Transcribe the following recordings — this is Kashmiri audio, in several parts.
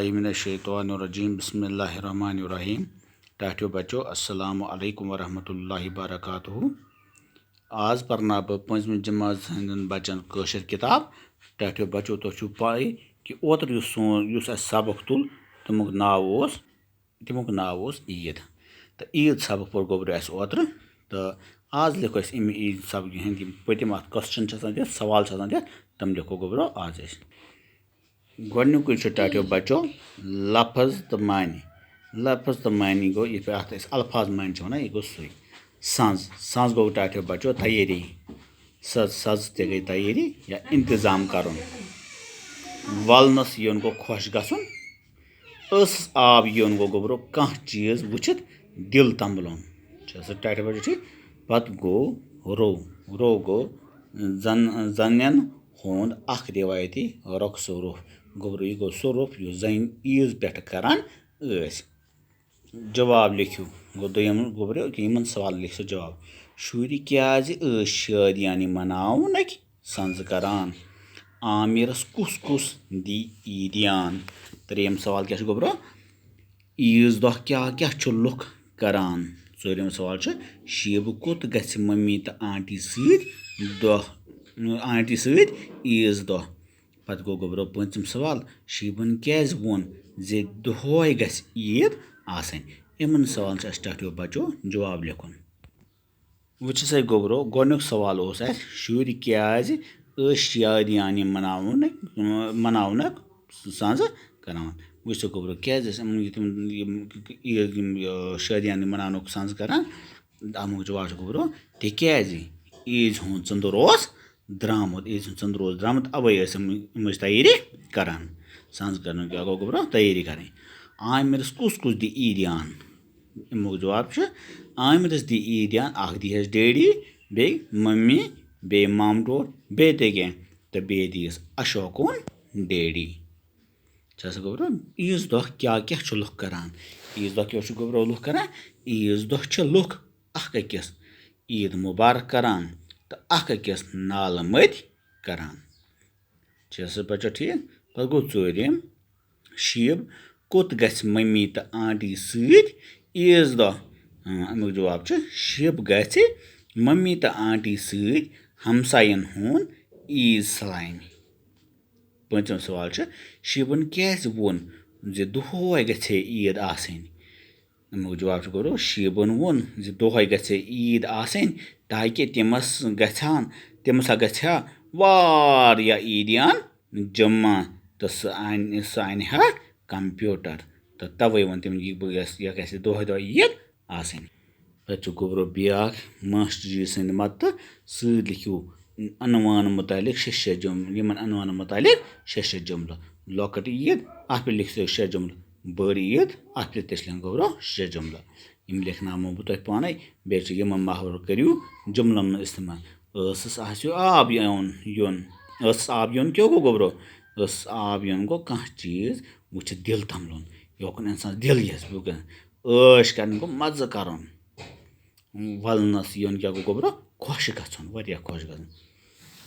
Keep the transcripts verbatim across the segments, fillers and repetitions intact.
من الشیطان الرجیم، بسم اللہ الرحمن الرحیم۔ ٹاٹھیو بچو، السلام علیکم ورحمۃ اللہ وبرکاتہ۔ آز پرناو بہٕ پٲنٛژمہِ جمٲژ ہٕنٛدٮ۪ن بچن کٲشِر کِتاب۔ ٹاٹھیو بچو، تۄہہِ چھُو پَے کہِ اوترٕ یُس سون، یُس اَسہِ سبق تُل، تَمیُک ناو اوس، تَمیُک ناو اوس عیٖد۔ تہٕ عیٖد سبق پوٚر گوٚبرو اَسہِ اوترٕ۔ تہٕ آز لیکھو أسۍ اَمہِ عیٖد سبقہِ ہٕنٛدۍ یِم پٔتِم اَتھ question چھِ آسان دِتھ، سوال چھِ آسان دِتھ، تِم لیکھو گوٚبرو آز أسۍ۔ گۄڈٕنیُکُے چھُ ٹاٹھیو بچو، لفظ تہٕ معنی۔ لفظ تہٕ معنی گوٚو، یہِ پٮ۪ٹھ اَتھ أسۍ الفاظ معنی چھِ وَنان، یہِ گوٚو سُے۔ سَنٛز، سَنٛز گوٚو ٹاٹھیو بچو تیٲری۔ سَز، سَز تہِ گٔے تیٲری یا اِنتظام کَرُن۔ وَلنَس یُن گوٚو خۄش گژھُن۔ ٲسَس آب یُن گوٚو گوٚبرو کانٛہہ چیٖز وٕچھِتھ دِل تنبلُن۔ چھا سُہ ٹاٹھیو بچو ٹھیٖک؟ پَتہٕ گوٚو رو۔ رو گوٚو زَن-، زَنٮ۪ن ہُنٛد اکھ رِوایتی رۄخصہٕ روٚف۔ گوٚبرو، یہِ گوٚو سُہ روٚف یُس زَنہِ عیٖز پٮ۪ٹھ کران ٲسۍ۔ جواب لیکھِو۔ گوٚو دوٚیِم گوٚبرو کہِ یِمن سوالن لیکھِو جواب۔ شُرۍ کیازِ ٲسۍ شٲدیانہِ مناونٕکۍ سنٛز کران؟ عامرس کُس کُس دی عیٖدیان؟ ترٛیٚیِم سوال کیٛاہ چھُ گوٚبرو؟ عیٖذ دۄہ کیٛاہ کیٛاہ چھُ لُکھ کران؟ ژوٗرِم سوال چھُ، شیٖبہٕ کوٚت گژھِ مٔمی تہٕ آنٹی سۭتۍ دۄہ، آنٹی سۭتۍ عیٖذ دۄہ؟ پتہٕ گوٚو گوٚبرو پوٗنٛژِم سوال، شیٖبن کیٛازِ ووٚن زِ دۄہے گژھِ عیٖد آسٕنۍ؟ یِمن سوالن چھُ اَسہِ ٹاٹھیو بچو جواب لیکھُن۔ وٕچھ سا گوٚبرو، گۄڈٕنیُک سوال اوس اَسہِ، شُرۍ کیٛازِ ٲسۍ شادیانہِ مناونٕکۍ، مناونُک سَنٛز کران؟ وٕچھ سا گوٚبرو، کیٛازِ ٲسۍ یِم، یہِ تِم، یِم عیٖد، یِم، یہِ شادیانہِ مناونُک سَنٛز کران؟ اَمیُک جواب چھُ گوٚبرو، تِکیٛازِ عیٖذ ہُنٛد ژٔنٛدٕر اوس درٛامُت، عیٖذ ہُنٛد ژٔنٛدٕر اوس درٛامُت، اَوَے ٲسۍ یِم، یِم ٲسۍ تیٲری کران۔ سَنٛز کرنُک کیٛاہ گوٚو گوٚبرو؟ تیٲری کرٕنۍ۔ عامرس کُس کُس دِ عیٖدیان؟ اَمیُک جواب چھُ، عامرس دِ عیٖدیان، اکھ دِہَس ڈیڈی، بیٚیہِ مٔمی، بیٚیہِ مامہٕ ٹوٹھ، بیٚیہِ تہِ کینٛہہ، تہٕ بیٚیہِ دِیَس اشوکُن ڈیڈی۔ چھا سا گوٚبرو؟ عیٖذ دۄہ کیٛاہ کیٛاہ چھُ لُکھ کران؟ عیٖذ دۄہ کیٛاہ چھُ گوٚبرو لُکھ کران؟ عیٖذ دۄہ چھِ لُکھ اکھ أکِس عیٖد مُبارک کران تہٕ اکھ أکِس نالہٕ مٔتۍ کران۔ چھا سا بچو ٹھیٖک؟ پتہٕ گوٚو ژوٗرِم، شیٖب کوٚت گژھِ مٔمی تہٕ آنٹی سۭتۍ عیٖذ دۄہ؟ اۭں، اَمیُک جواب چھُ، شیٖب گژھِ مٔمی تہٕ آنٹی سۭتۍ ہمساین ہُنٛد عیٖد سلامہِ۔ پوٗنٛژِم سوال چھُ، شیٖبن کیٛازِ ووٚن زِ دۄہے گژھِ ہے عیٖد آسٕنۍ؟ اَمیُک جواب چھُ گوٚبرو، شیٖبن ووٚن زِ دۄہے گژھِ ہے عیٖد آسٕنۍ، تاکہِ تٔمِس گژھِ ہا، تٔمِس ہا گژھِ ہا واریاہ عیٖدیان جمع تہٕ سُہ اَنہِ، سُہ اَنہِ ہا کمپیوٹر۔ تہٕ توے ووٚن تٔمۍ، یہِ بہٕ گژھِ، یہِ گژھِ دۄہے دۄہے عیٖد آسٕنۍ۔ پتہٕ چھُ گوٚبرو بیٛاکھ، ماسٹر جی سٕنٛدِ مدتہٕ سۭتۍ لیکھِو عنوان متعلق شےٚ شےٚ جملہٕ، یِمن عنوانن متعلق شےٚ شےٚ جملہٕ۔ لۄکٕٹ عیٖد، اَتھ پٮ۪ٹھ لیکھِو تُہۍ شےٚ جملہٕ۔ بٔڑ عیٖد، اَتھ پٮ۪ٹھ تہِ چھِ لیکھٕنۍ گوٚبرو شےٚ جملہٕ۔ یِم لیکھناومو بہٕ تۄہہِ پانے، بیٚیہِ چھِ یِمن محاورٕ کٔرِو جملن منٛز استعمال۔ ٲسَس آسیو آب یُن، یُن۔ ٲسَس آب یُن کیٛاہ گوٚو گوٚبرو؟ ٲسَس آب یُن گوٚو کانٛہہ چیٖز وٕچھِتھ دِل تنبلُن، یوکُن اِنسانَس دِل یَژھِ بہٕ کَرٕ۔ عٲش کَرٕنۍ گوٚو مَزٕ کَرُن۔ وَلنَس یُن کیٛاہ گوٚو گوٚبرو؟ خۄش گژھُن، واریاہ خۄش گژھُن۔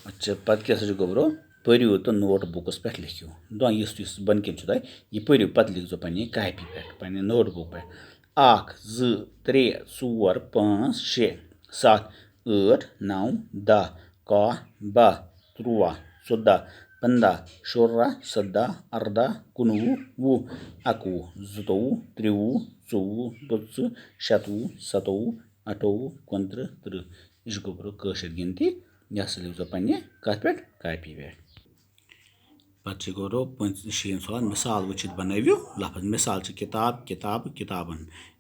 اچھا، پَتہٕ کیٛاہ سا چھُ گوٚبرو؟ پٔرِو تہٕ نوٹ بُکَس پٮ۪ٹھ لیکھِو۔ دۄن یُس یُس بۄنہٕ کِنۍ چھُ تۄہہِ، یہِ پٔرِو، پَتہٕ لیکھزیو پنٛنہِ کاپی پٮ۪ٹھ، پنٛنہِ نوٹ بُک پٮ۪ٹھ۔ اَکھ، زٕ، ترٛےٚ، ژور، پانٛژھ، شےٚ، سَتھ، ٲٹھ، نَو، دَہ، کاہ، باہ، تُرٛواہ، ژۄداہ، پنٛداہ، شُراہ، سَداہ، اَرداہ، کُنوُہ، وُہ، اَکوُہ، زٕتووُہ، ترٛوُہ، ژوٚوُہ، پٕنٛژٕہ، شَتوُہ، سَتووُہ، اَٹھووُہ، کُنترٕہ، تٕرٛہ۔ یہِ چھُ گوٚبرو کٲشِر گِنتی۔ یہِ ہسا لیکھزیو پنٛنہِ کَتھ پٮ۪ٹھ؟ کاپی پٮ۪ٹھ۔ پتہٕ چھِ گوٚو پٲنٛژ-، شیٚیِم سوال، مثال وٕچھِتھ بنٲوِو لفظ۔ مثال چھِ کِتاب، کِتابہٕ، کِتابَن۔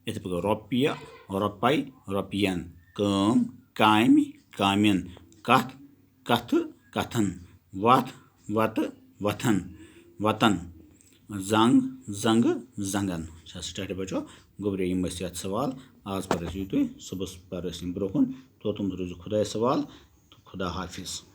یِتھ پٲٹھۍ رۄپیہِ، رۄپَے، رۄپیَن۔ کٲم، کامہِ، کامٮ۪ن۔ کَتھ، کَتھٕ، کَتھَن۔ وَتھ، وَتہٕ، وَتھَن، وَتَن۔ زنٛگ، زنٛگہٕ، زنٛگَن۔ چھا سٹاٹے بچو؟ گوٚبرے یِم ٲسۍ یَتھ سوال۔ آز پَرو أسۍ یِتُے، صُبحَس پَرو أسۍ یِم برٛونٛہہ کُن۔ توٚتام روٗزِو خۄدایَس حوال تہٕ خدا حافظ۔